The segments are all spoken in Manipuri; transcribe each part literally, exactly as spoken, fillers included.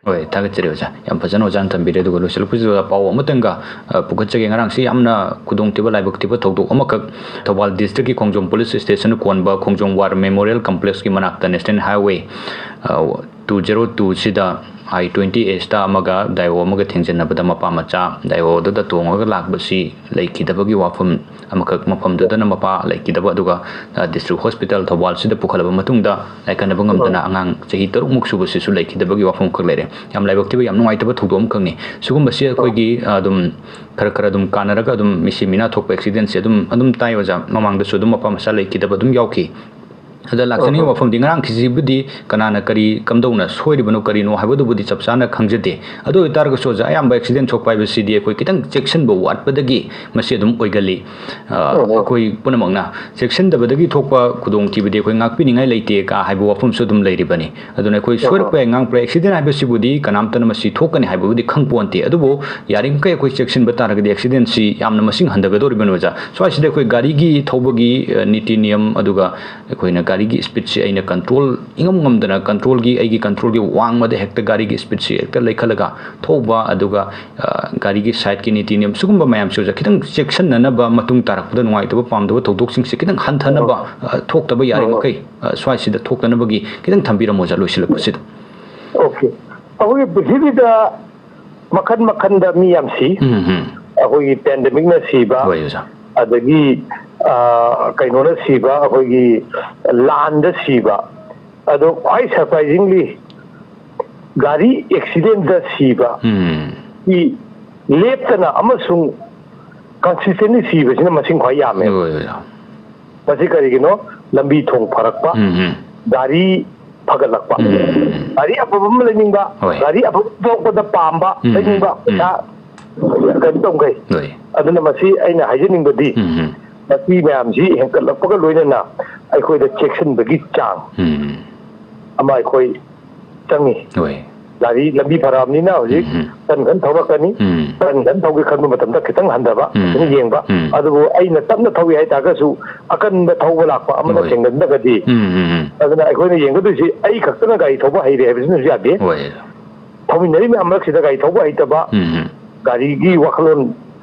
ꯍꯣꯏ, ꯊꯥꯒꯠꯆꯔꯤ ꯑꯣꯖꯥ꯫ ꯌꯥꯝ ꯐꯖꯅ ꯑꯣꯖꯥꯅ ꯊꯝꯕꯤꯔꯦ꯫ ꯑꯗꯨꯒ ꯂꯣꯏꯁꯤꯜꯂꯛꯄꯁꯤꯗ ꯄꯥꯎ ꯑꯃꯇꯪꯒ, ꯑ, ꯄꯨꯈꯠꯆꯒꯦ꯫ ꯉꯔꯥꯡꯁꯤ ꯌꯥꯝꯅ ꯈꯨꯗꯣꯡꯊꯤꯕ, ꯂꯥꯏꯕꯛ ꯊꯤꯕ ꯊꯧꯗꯣꯛ ꯑꯃꯈꯛ ꯊꯧꯕꯥꯜ district ꯀꯤ ꯈꯣꯡꯖꯣꯝ police station ꯀꯣꯟꯕ ꯈꯣꯡꯖꯣꯝ War Memorial Complex ꯀꯤ ꯃꯅꯥꯛꯇ National Highway, ꯑ, two zero two ꯁꯤꯗ I twenty Aceta ꯑꯃꯒ Daewoo ꯑꯃꯒ ꯊꯦꯡꯖꯤꯟꯅꯕꯗ ꯃꯄꯥ ꯃꯆꯥ Daewoo ꯑꯗꯨꯗ ꯇꯣꯡꯉꯒ ꯂꯥꯛꯄꯁꯤ ꯂꯩꯈꯤꯗꯕꯒꯤ ꯋꯥꯐꯝ ꯑꯃꯈꯛ, ꯃꯐꯝꯗꯨꯗꯅ ꯃꯄꯥ ꯂꯩꯈꯤꯗꯕ, ꯑꯗꯨꯒ, ꯑ, district hospital ꯊꯧꯕꯥꯜꯁꯤꯗ ꯄꯨꯈꯠꯂꯕ ꯃꯇꯨꯡꯗ ꯂꯥꯏꯀꯠꯅꯕ ꯉꯝꯗꯅ ꯑꯉꯥꯡ ꯆꯍꯤ ꯇꯔꯨꯛꯃꯨꯛ ꯁꯨꯕꯁꯤꯁꯨ ꯂꯩꯈꯤꯗꯕꯒꯤ ꯋꯥꯐꯝꯈꯛ ꯂꯩꯔꯦ꯫ ꯌꯥꯝ ꯂꯥꯏꯕꯛ ꯊꯤꯕ, ꯌꯥꯝ ꯅꯨꯡꯉꯥꯏꯇꯕ ꯊꯧꯗꯣꯛ ꯑꯃꯈꯛꯅꯤ꯫ ꯁꯤꯒꯨꯝꯕꯁꯤ ꯑꯩꯈꯣꯏꯒꯤ, ꯑ, ꯑꯗꯨꯝ ꯈꯔ ꯈꯔ ꯑꯗꯨꯝ ꯀꯥꯟꯅꯔꯒ ꯑꯗꯨꯝ ꯃꯤꯁꯤ ꯃꯤꯅꯥ ꯊꯣꯛꯄ accident ꯁꯦ ꯑꯗꯨꯝ, ꯑꯗꯨꯝ ꯇꯥꯏ ꯑꯣꯖꯥ꯫ ꯃꯃꯥꯡꯗꯁꯨ ꯑꯗꯨꯝ ꯃꯄꯥ ꯃꯆꯥ ꯂꯩꯈꯤꯗꯕ ꯑꯗꯨꯝ ꯌꯥꯎꯈꯤ꯫ ꯑꯗ ꯂꯥꯛꯆꯅꯤꯡꯕ ꯋꯥꯐꯝꯗꯤ, ꯉꯔꯥꯡꯒꯤꯁꯤꯕꯨꯗꯤ ꯀꯅꯥꯅ ꯀꯔꯤ ꯀꯝꯗꯧꯅ ꯁꯣꯏꯔꯤꯕꯅꯣ ꯀꯔꯤꯅꯣ ꯍꯥꯏꯕꯗꯨꯕꯨꯗꯤ ꯆꯞ ꯆꯥꯅ ꯈꯪꯖꯗꯦ꯫ ꯑꯗꯨ ꯑꯣꯏꯇꯥꯔꯒꯁꯨ ꯑꯣꯖꯥ, ꯑꯌꯥꯝꯕ accident ꯊꯣꯛꯄ ꯍꯥꯏꯕꯁꯤꯗꯤ ꯑꯩꯈꯣꯏ ꯈꯤꯇꯪ ꯆꯦꯛꯁꯤꯟꯕ ꯋꯥꯠꯄꯗꯒꯤ ꯃꯁꯤ ꯑꯗꯨꯝ ꯑꯣꯏꯒꯜꯂꯤ꯫ ꯑ, ꯑꯩꯈꯣꯏ ꯄꯨꯝꯅꯃꯛꯅ ꯆꯦꯛꯁꯤꯟꯗꯕꯗꯒꯤ ꯊꯣꯛꯄ ꯈꯨꯗꯣꯡꯊꯤꯕꯗꯤ ꯑꯩꯈꯣꯏ ꯉꯥꯛꯄꯤꯅꯤꯡꯉꯥꯏ ꯂꯩꯇꯦ ꯀ ꯍꯥꯏꯕ ꯋꯥꯐꯝꯁꯨ ꯑꯗꯨꯝ ꯂꯩꯔꯤꯕꯅꯤ꯫ ꯑꯗꯨꯅ ꯑꯩꯈꯣꯏ ꯁꯣꯏꯔꯛꯄ ꯌꯥꯏ, ꯉꯥꯡꯄ ꯌꯥꯏ꯫ Accident ꯍꯥꯏꯕꯁꯤꯕꯨꯗꯤ ꯀꯅꯥꯝꯇꯅ ꯃꯁꯤ ꯊꯣꯛꯀꯅꯤ ꯍꯥꯏꯕꯕꯨꯗꯤ ꯈꯪꯄꯣꯟꯇꯦ, ꯑꯗꯨꯕꯨ ꯌꯥꯔꯤꯃꯈꯩ ꯑꯩꯈꯣꯏ ꯆꯦꯛꯁꯤꯟꯕ ꯇꯥꯔꯒꯗꯤ accident ꯁꯤ ꯌꯥꯝꯅ ꯃꯁꯤꯡ ꯍꯟꯊꯒꯗꯧꯔꯤꯕꯅꯤ ꯑꯣꯖꯥ꯫ ꯁ꯭ꯋꯥꯏꯁꯤꯗ ꯑꯩꯈꯣꯏ ꯒꯥꯔꯤꯒꯤ ꯊꯧꯕꯒꯤ, ꯑ, ꯅꯤꯇꯤ ꯅꯤꯌꯝ, ꯑꯗꯨꯒ ꯑꯩꯈꯣꯏꯅ ꯒꯥꯔꯤꯒꯤ speed ꯁꯤ ꯑꯩꯅ control ꯏꯉꯝ ꯉꯝꯗꯅ, control ꯒꯤ, ꯑꯩꯒꯤ control ꯒꯤ ꯋꯥꯡꯃꯗ ꯍꯦꯛꯇ ꯒꯥꯔꯤꯒꯤ speed ꯁꯤ ꯍꯦꯛꯇ ꯂꯩꯈꯠꯂꯒ ꯊꯧꯕ, ꯑꯗꯨꯒ, ꯑ, ꯒꯥꯔꯤꯒꯤ side ꯀꯤ ꯅꯤꯇꯤ ꯅꯤꯌꯝ, ꯁꯤꯒꯨꯝꯕ ꯃꯌꯥꯝꯁꯦ ꯑꯣꯖꯥ, ꯈꯤꯇꯪ ꯆꯦꯛꯁꯤꯟꯅꯅꯕ, ꯃꯇꯨꯡ ꯇꯥꯔꯛꯄꯗ ꯅꯨꯡꯉꯥꯏꯇꯕ ꯄꯥꯝꯗꯕ ꯊꯧꯗꯣꯛꯁꯤꯡꯁꯦ ꯈꯤꯇꯪ ꯍꯟꯊꯅꯕ, ꯑ, ꯊꯣꯛꯇꯕ ꯌꯥꯔꯤꯃꯈꯩ, ꯑ, ꯁ꯭ꯋꯥꯏꯁꯤꯗ ꯊꯣꯛꯇꯅꯕꯒꯤ ꯈꯤꯇꯪ ꯊꯝꯕꯤꯔꯝꯃꯣ ꯑꯣꯖꯥ, ꯂꯣꯏꯁꯤꯜꯂꯛꯄꯁꯤꯗ꯫ Okay. ꯑꯩꯈꯣꯏꯒꯤ ꯄ꯭ꯔꯤꯊꯤꯕꯤꯗ ꯃꯈꯜ ꯃꯈꯜꯗ ꯃꯤ ꯌꯥꯝ ꯁꯤ꯫ ꯎꯝ, ꯎꯝ꯫ ꯑꯩꯈꯣꯏꯒꯤ pandemic ꯅ ꯁꯤꯕ, ꯍꯣꯏ, ꯑꯣꯖꯥ꯫ ꯑꯗꯒꯤ, ꯑ, ꯀꯩꯅꯣꯅ ꯁꯤꯕ, ꯑꯩꯈꯣꯏꯒꯤ ꯂꯥꯟꯗ ꯁꯤꯕ꯫ ꯑꯗꯣ ꯈ꯭ꯋꯥꯏ surprisingly, ꯒꯥꯔꯤ accident ꯇ ꯁꯤꯕ ꯎꯝ꯫ ꯁꯤ ꯂꯦꯞꯇꯅ ꯑꯃꯁꯨꯡ consistently ꯁꯤꯕꯁꯤꯅ ꯃꯁꯤꯡ ꯈ꯭ꯋꯥꯏ ꯌꯥꯝꯃꯦ꯫ ꯍꯣꯏ, ꯑꯣꯖꯥ꯫ ꯃꯁꯤ ꯀꯔꯤꯒꯤꯅꯣ? ꯂꯝꯕꯤ ꯊꯣꯡ ꯐꯔꯛꯄ, ꯎꯝ, ꯎꯝ꯫ ꯒꯥꯔꯤ ꯐꯒꯠꯂꯛꯄ, ꯎꯝ꯫ ꯒꯥꯔꯤ ꯑꯐꯕ ꯑꯃ ꯂꯩꯅꯤꯡꯕ, ꯍꯣꯏ꯫ ꯒꯥꯔꯤ ꯑꯐꯕ ꯄꯨꯊꯣꯛꯄꯗ ꯄꯥꯝꯕ, ꯎꯝ, ꯂꯩꯅꯤꯡꯕ, ꯎꯝ꯫ ꯄꯩꯁꯥ ꯀꯩꯅꯣ ꯇꯧꯈꯩ꯫ ꯍꯣꯏ꯫ ꯑꯗꯨꯅ ꯃꯁꯤ ꯑꯩꯅ ꯍꯥꯏꯖꯅꯤꯡꯕꯗꯤ, ꯎꯝ, ꯎꯝ꯫ ꯃꯁꯤ ꯃꯌꯥꯝꯁꯤ ꯍꯦꯟꯒꯠꯂꯛꯄꯒ ꯂꯣꯏꯅꯅ ꯑꯩꯈꯣꯏꯗ ꯆꯦꯛꯁꯤꯟꯕꯒꯤ ꯆꯥꯡ ꯎꯝ꯫ ꯑꯃ ꯑꯩꯈꯣꯏ ꯆꯪꯉꯤ꯫ ꯍꯣꯏ꯫ ꯒꯥꯔꯤ ꯂꯝꯕꯤ ꯐꯔꯛꯑꯕꯅꯤꯅ ꯍꯧꯖꯤꯛ ꯎꯝ꯫ ꯈꯟ ꯈꯟ ꯊꯧꯔꯛꯀꯅꯤ꯫ ꯎꯝ꯫ ꯈꯟ ꯈꯟ ꯊꯧꯒꯦ ꯈꯟꯕ ꯃꯇꯝꯗ ꯈꯤꯇꯪ ꯍꯟꯊꯕ, ꯎꯝ꯫ ꯈꯤꯇꯪ ꯌꯦꯡꯕ꯫ ꯎꯝ꯫ ꯑꯗꯨꯕꯨ ꯑꯩꯅ ꯇꯞꯅ ꯊꯧꯏ ꯍꯥꯏꯇꯥꯔꯒꯁꯨ ꯑꯀꯟꯕ ꯊꯧꯕ ꯂꯥꯛꯄ ꯑꯃꯅ ꯍꯣꯏ꯫ ꯊꯦꯡꯒꯟꯗ꯭ꯔꯒꯗꯤ꯫ ꯎꯝ, ꯎꯝ, ꯎꯝ꯫ ꯑꯗꯨꯅ ꯑꯩꯈꯣꯏꯅ ꯌꯦꯡꯒꯗꯣꯏꯁꯤ ꯑꯩ ꯈꯛꯇꯅ ꯒꯥꯔꯤ ꯊꯧꯕ ꯍꯩꯔꯦ ꯍꯥꯏꯕꯁꯤꯅꯁꯨ ꯌꯥꯗꯦ꯫ ꯍꯣꯏ꯫ ꯊꯧꯃꯤꯟꯅꯔꯤ ꯃꯌꯥꯝ ꯃꯔꯛꯁꯤꯗ ꯒꯥꯔꯤ ꯊꯧꯕ ꯍꯩꯇꯕ, ꯎꯝ, ꯎꯝ꯫ ꯒꯥꯔꯤꯒꯤ ꯋꯥꯈꯜꯂꯣꯟ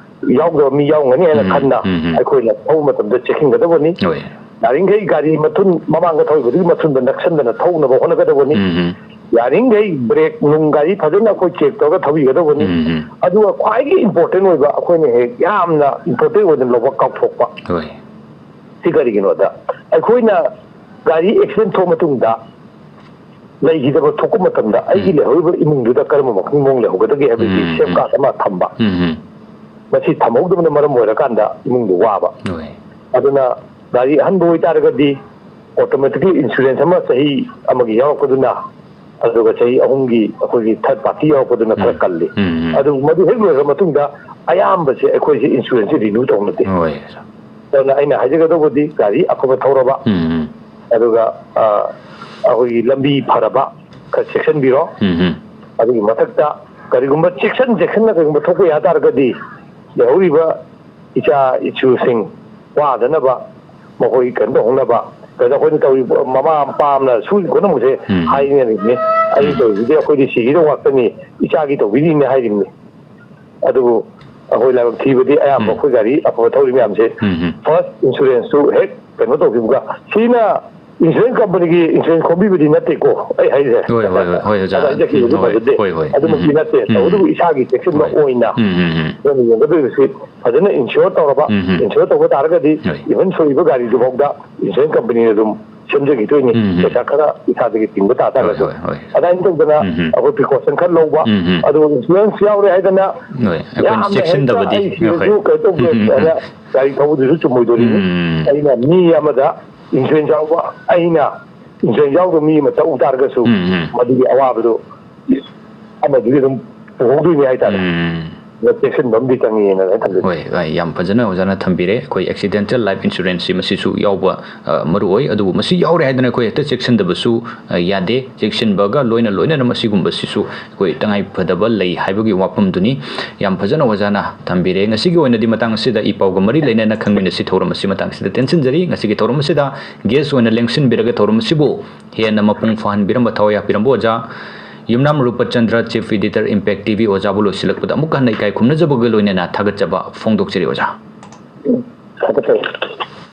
ꯌꯥꯎꯗꯕ ꯃꯤ ꯌꯥꯎꯔꯝꯒꯅꯤ ꯍꯥꯏꯅ ꯎꯝ, ꯈꯟꯅ ꯎꯝ, ꯎꯝ꯫ ꯑꯩꯈꯣꯏꯅ ꯊꯧꯕ ꯃꯇꯝꯗ ꯆꯦꯛꯁꯤꯟꯒꯗꯕꯅꯤ꯫ ꯍꯣꯏ꯫ ꯌꯥꯔꯤꯈꯩ ꯒꯥꯔꯤ ꯃꯊꯨꯟ, ꯃꯃꯥꯡꯗ ꯊꯧꯔꯤꯕꯗꯨꯒꯤ ꯃꯊꯨꯟꯗ ꯅꯛꯁꯟꯗꯅ ꯊꯧꯅꯕ ꯍꯣꯠꯅꯒꯗꯕꯅꯤ꯫ ꯎꯝ, ꯎꯝ꯫ ꯌꯥꯔꯤꯈꯩ ꯕ꯭ꯔꯦꯛ ꯅꯨꯡ ꯒꯥꯔꯤ ꯐꯖꯅ ꯑꯩꯈꯣꯏ ꯆꯦꯛ ꯇꯧꯔꯒ ꯊꯧꯕꯤꯒꯗꯕꯅꯤ꯫ ꯎꯝ, ꯎꯝ꯫ ꯑꯗꯨꯒ ꯈ꯭ꯋꯥꯏꯗꯒꯤ ꯏꯝꯄꯣꯔꯇꯦꯟ ꯑꯣꯏꯕ, ꯑꯩꯈꯣꯏꯅ ꯍꯦꯛ ꯌꯥꯝꯅ ꯏꯝꯄꯣꯔꯇꯦꯟ ꯑꯣꯏꯅ ꯂꯧꯕ ꯀꯥꯎꯊꯣꯛꯄ꯫ ꯍꯣꯏ꯫ ꯁꯤ ꯀꯔꯤꯒꯤꯅꯣꯗ, ꯑꯩꯈꯣꯏꯅ ꯒꯥꯔꯤ ꯑꯦꯛꯁꯤꯗꯦꯟ ꯊꯣꯛꯑ ꯃꯇꯨꯡꯗ ꯂꯩꯈꯤꯗꯕ ꯊꯣꯛꯄ ꯃꯇꯝꯗ ꯑꯩꯒꯤ ꯎꯝ꯫ ꯂꯩꯍꯧꯔꯤꯕ ꯏꯃꯨꯡꯗꯨꯗ ꯀꯔꯝꯕ ꯃꯑꯣꯡ ꯂꯩꯍꯧꯒꯗꯒꯦ ꯍꯥꯏꯕꯒꯤ ꯎꯝ, ꯁꯦꯐ ꯎꯝ꯫ ꯒꯥꯔꯗ ꯑꯃ ꯊꯝꯕ꯫ ꯎꯝ, ꯎꯝ꯫ ꯃꯁꯤ ꯊꯝꯍꯧꯗꯕꯅ ꯃꯔꯝ ꯑꯣꯏꯔꯀꯥꯟꯗ ꯏꯃꯨꯡꯗꯨ ꯋꯥꯕ꯫ ꯍꯣꯏ꯫ ꯑꯗꯨꯅ ꯒꯥꯔꯤ ꯑꯍꯟꯕ ꯑꯣꯏꯇꯥꯔꯒꯗꯤ ꯑꯣꯇꯣꯃꯦꯇꯤꯛꯂꯤ ꯏꯟꯁꯨꯔꯦꯟꯁ ꯑꯃ ꯆꯍꯤ ꯑꯃꯒꯤ ꯌꯥꯎꯔꯛꯄꯗꯨꯅ, ꯑꯗꯨꯒ ꯆꯍꯤ ꯑꯍꯨꯝꯒꯤ ꯑꯩꯈꯣꯏꯒꯤ ꯊꯥꯔꯗ ꯄꯥꯔꯇꯤ ꯌꯥꯎꯔꯛꯄꯗꯨꯅ ꯈꯔ ꯎꯝ꯫ ꯀꯜꯂꯤ꯫ ꯎꯝ, ꯎꯝ꯫ ꯑꯗꯨ ꯃꯗꯨ ꯍꯦꯛ ꯂꯣꯏꯔꯕ ꯃꯇꯨꯡꯗ ꯑꯌꯥꯝꯕꯁꯦ ꯑꯩꯈꯣꯏꯁꯦ ꯏꯟꯁꯨꯔꯦꯟꯁꯁꯦ ꯔꯤꯅ꯭ꯌꯨ ꯇꯧꯅꯗꯦ꯫ ꯍꯣꯏ꯫ ꯑꯗꯨꯅ ꯑꯩꯅ ꯍꯥꯏꯖꯒꯗꯧꯕꯗꯤ ꯒꯥꯔꯤ ꯑꯐꯕ ꯊꯧꯔꯕ, ꯎꯝ, ꯎꯝ꯫ ꯑꯗꯨꯒ, ꯑ, ꯑꯩꯈꯣꯏꯒꯤ ꯂꯝꯕꯤ ꯐꯔꯕ ꯈꯔ ꯆꯦꯛꯁꯤꯟꯕꯤꯔꯣ꯫ ꯎꯝ, ꯎꯝ꯫ ꯑꯗꯨꯒꯤ ꯃꯊꯛꯇ ꯀꯔꯤꯒꯨꯝꯕ ꯆꯦꯛꯁꯤꯟ ꯆꯦꯛꯁꯤꯟꯅ ꯀꯔꯤꯒꯨꯝꯕ ꯊꯣꯛꯄ ꯌꯥ ꯇꯥꯔꯒꯗꯤ ꯂꯩꯍꯧꯔꯤꯕ ꯏꯆꯥ ꯏꯁꯨꯁꯤꯡ ꯋꯥꯗꯅꯕ, ꯃꯈꯣꯏ ꯀꯩꯅꯣ ꯇꯧꯍꯧꯅꯕ, ꯀꯩꯅꯣ ꯑꯩꯈꯣꯏꯅ ꯇꯧꯔꯤꯕ ꯃꯃꯥ ꯃꯄꯥ ꯑꯃꯅ ꯁꯨꯔꯤ ꯈꯨꯗꯤꯡꯃꯛꯁꯦ ꯎꯝ꯫ ꯍꯥꯏꯅꯔꯤꯕꯅꯤ꯫ ꯑꯩ ꯎꯝ꯫ ꯇꯧꯔꯤꯁꯤꯗꯤ ꯑꯩꯈꯣꯏꯗꯤ ꯁꯤꯈꯤꯗꯧ ꯉꯥꯛꯇꯅꯤ, ꯏꯆꯥꯒꯤ ꯇꯧꯕꯤꯔꯤꯅꯦ ꯍꯥꯏꯔꯤꯕꯅꯤ꯫ ꯑꯗꯨꯕꯨ ꯑꯩꯈꯣꯏ ꯂꯥꯏꯕꯛ ꯊꯤꯕꯗꯤ ꯑꯌꯥꯝꯕ ꯎꯝ꯫ ꯑꯩꯈꯣꯏ ꯒꯥꯔꯤ ꯑꯐꯕ ꯊꯧꯔꯤ ꯃꯌꯥꯝꯁꯦ ꯎꯝ, ꯎꯝ꯫ ꯐꯥꯔꯁ ꯏꯟꯁꯨꯔꯦꯟꯁꯇꯨ ꯍꯦꯛ ꯀꯩꯅꯣ ꯇꯧꯈꯤꯕꯒ, ꯁꯤꯅ ꯏꯟꯁꯨꯔꯦꯟꯁ ꯀꯝꯄꯅꯤꯒꯤ ꯏꯟꯁꯨꯔꯦꯟꯁ ꯈꯣꯝꯕꯤꯕꯗꯤ ꯅꯠꯇꯦꯀꯣ ꯑꯩ ꯍꯥꯏꯁꯦ꯫ ꯍꯣꯏ, ꯍꯣꯏ, ꯍꯣꯏ, ꯍꯣꯏ, ꯑꯣꯖꯥ꯫ ꯑꯗ ꯍꯥꯏꯖꯈꯤꯕꯗꯤ ꯎꯝ, ꯍꯣꯏ, ꯐꯖꯗꯦ꯫ ꯍꯣꯏ, ꯍꯣꯏ꯫ ꯑꯗꯨꯃꯛꯇꯤ ꯎꯝ, ꯎꯝ꯫ ꯅꯠꯇꯦ꯫ ꯎꯝ, ꯎꯝ꯫ ꯇꯧꯕꯇꯕꯨ ꯏꯁꯥꯒꯤ ꯆꯦꯛꯁꯤꯟꯕ ꯍꯣꯏ꯫ ꯑꯣꯏꯅ ꯎꯝ, ꯎꯝ, ꯎꯝ꯫ ꯑꯩꯈꯣꯏꯅ ꯌꯦꯡꯒꯗꯧꯔꯤꯕꯁꯤ ꯐꯖꯅ ꯏꯟꯁꯨꯔ ꯇꯧꯔꯕ, ꯎꯝ, ꯎꯝ꯫ ꯏꯟꯁꯨꯔ ꯇꯧꯕ ꯇꯥꯔꯒꯗꯤ ꯍꯣꯏ꯫ ꯏꯚꯟ ꯁꯣꯛꯏꯕ ꯒꯥꯔꯤꯗꯨꯐꯥꯎꯗ ꯏꯟꯁꯨꯔꯦꯟꯁ ꯀꯝꯄꯅꯤꯅ ꯑꯗꯨꯝ ꯁꯦꯝꯖꯈꯤꯗꯣꯏꯅꯤ꯫ ꯎꯝ, ꯎꯝ꯫ ꯄꯩꯁꯥ ꯈꯔ ꯏꯁꯥꯗꯒꯤ ꯇꯤꯡꯕ ꯍꯣꯏ, ꯇꯥꯔꯒꯁꯨ꯫ ꯍꯣꯏ, ꯍꯣꯏ꯫ ꯑꯗꯨꯃꯥꯏꯅ ꯇꯧꯗꯅ ꯎꯝ, ꯎꯝ꯫ ꯑꯩꯈꯣꯏ ꯄ꯭ꯔꯤꯀꯣꯁꯟ ꯈꯔ ꯂꯧꯕ, ꯎꯝ, ꯎꯝ꯫ ꯑꯗꯨꯒ ꯏꯟꯁꯨꯔꯦꯟꯁ ꯌꯥꯎꯔꯦ ꯍꯥꯏꯗꯅ ꯍꯣꯏ, ꯑꯩꯈꯣꯏꯅ ꯌꯥꯝꯅ ꯍꯦꯛꯇ ꯆꯦꯛꯁꯤꯟꯗꯕꯗꯤ, ꯑꯩ ꯁꯤꯔꯁꯨ ꯍꯣꯏ꯫ ꯀꯩꯅꯣ ꯇꯧꯒꯦ ꯎꯝ, ꯎꯝ, ꯎꯝ꯫ ꯍꯥꯏꯅ ꯒꯥꯔꯤ ꯊꯧꯕꯗꯨꯁꯨ ꯆꯨꯝꯃꯣꯏꯗꯣꯔꯤꯅꯤ꯫ ꯎꯝ꯫ ꯑꯩꯅ ꯃꯤ ꯑꯃꯗ ꯏꯟꯁꯨꯔꯦꯟꯁ ꯌꯥꯎꯕ, ꯑꯩꯅ ꯏꯟꯁꯨꯔꯦꯟꯁ ꯌꯥꯎꯗꯕ ꯃꯤ ꯑꯃ ꯊꯧ ꯇꯥꯔꯒꯁꯨ ꯎꯝ, ꯎꯝ꯫ ꯃꯗꯨꯒꯤ ꯑꯋꯥꯕꯗꯨ ꯑꯃꯗꯨꯒꯤ ꯑꯗꯨꯝ ꯄꯨꯍꯧꯗꯣꯏꯅꯤ ꯍꯥꯏꯇꯥꯔꯦ꯫ ꯎꯝ꯫ ꯑꯗ ꯆꯦꯛꯁꯤꯟꯕ ꯑꯃꯗꯤ ꯆꯪꯉꯦꯅ ꯑꯩꯅ ꯊꯝꯖꯒꯦ꯫ ꯍꯣꯏ, ꯍꯣꯏ, ꯌꯥꯝ ꯐꯖꯅ ꯑꯣꯖꯥꯅ ꯊꯝꯕꯤꯔꯦ꯫ ꯑꯩꯈꯣꯏ ꯑꯦꯛꯁꯤꯗꯦꯟꯇꯦꯜ ꯂꯥꯏꯐ ꯏꯟꯁꯨꯔꯦꯟꯁꯁꯤ ꯃꯁꯤꯁꯨ ꯌꯥꯎꯕ, ꯑ, ꯃꯔꯨ ꯑꯣꯏ꯫ ꯑꯗꯨꯕꯨ ꯃꯁꯤ ꯌꯥꯎꯔꯦ ꯍꯥꯏꯗꯅ ꯑꯩꯈꯣꯏ ꯍꯦꯛꯇ ꯆꯦꯛꯁꯤꯟꯗꯕꯁꯨ, ꯑ, ꯌꯥꯗꯦ꯫ ꯆꯦꯛꯁꯤꯟꯕꯒ ꯂꯣꯏꯅ ꯂꯣꯏꯅꯅ ꯃꯁꯤꯒꯨꯝꯕꯁꯤꯁꯨ ꯑꯩꯈꯣꯏ ꯇꯉꯥꯏ ꯐꯗꯕ ꯂꯩ ꯍꯥꯏꯕꯒꯤ ꯋꯥꯐꯝꯗꯨꯅꯤ꯫ ꯌꯥꯝ ꯐꯖꯅ ꯑꯣꯖꯥꯅ ꯊꯝꯕꯤꯔꯦ꯫ ꯉꯁꯤꯒꯤ ꯑꯣꯏꯅꯗꯤ ꯃꯇꯥꯡ ꯑꯁꯤꯗ ꯏ ꯄꯥꯎꯒ ꯃꯔꯤ ꯂꯩꯅꯅ ꯈꯪꯃꯤꯟꯅꯁꯤ ꯊꯧꯔꯝ ꯑꯁꯤ ꯃꯇꯥꯡ ꯑꯁꯤꯗ ꯇꯦꯟꯁꯤꯟꯖꯔꯤ꯫ ꯉꯁꯤꯒꯤ ꯊꯧꯔꯝ ꯑꯁꯤꯗ ꯒꯦꯁ ꯑꯣꯏꯅ ꯂꯦꯡꯁꯤꯟꯕꯤꯔꯒ ꯊꯧꯔꯝ ꯑꯁꯤꯕꯨ ꯍꯦꯟꯅ ꯃꯄꯨꯡ ꯐꯥꯍꯟꯕꯤꯔꯝꯕ ꯊꯋꯥꯏ ꯌꯥꯛꯄꯤꯔꯝꯕ ꯑꯣꯖꯥ ꯌꯨꯝꯅꯥꯝ ꯔꯨꯄꯆꯟꯗ꯭ꯔ, Chief Editor, Impact T V, ꯑꯣꯖꯥꯕꯨ ꯂꯣꯏꯁꯤꯜꯂꯛꯄꯗ ꯑꯃꯨꯛꯀ ꯍꯟꯅ ꯏꯀꯥꯏ ꯈꯨꯝꯅꯖꯕꯒ ꯂꯣꯏꯅꯅ ꯊꯥꯒꯠꯆꯕ ꯐꯣꯡꯗꯣꯛꯆꯔꯤ ꯑꯣꯖꯥ꯫ ꯊꯥꯒꯠꯆꯔꯤ꯫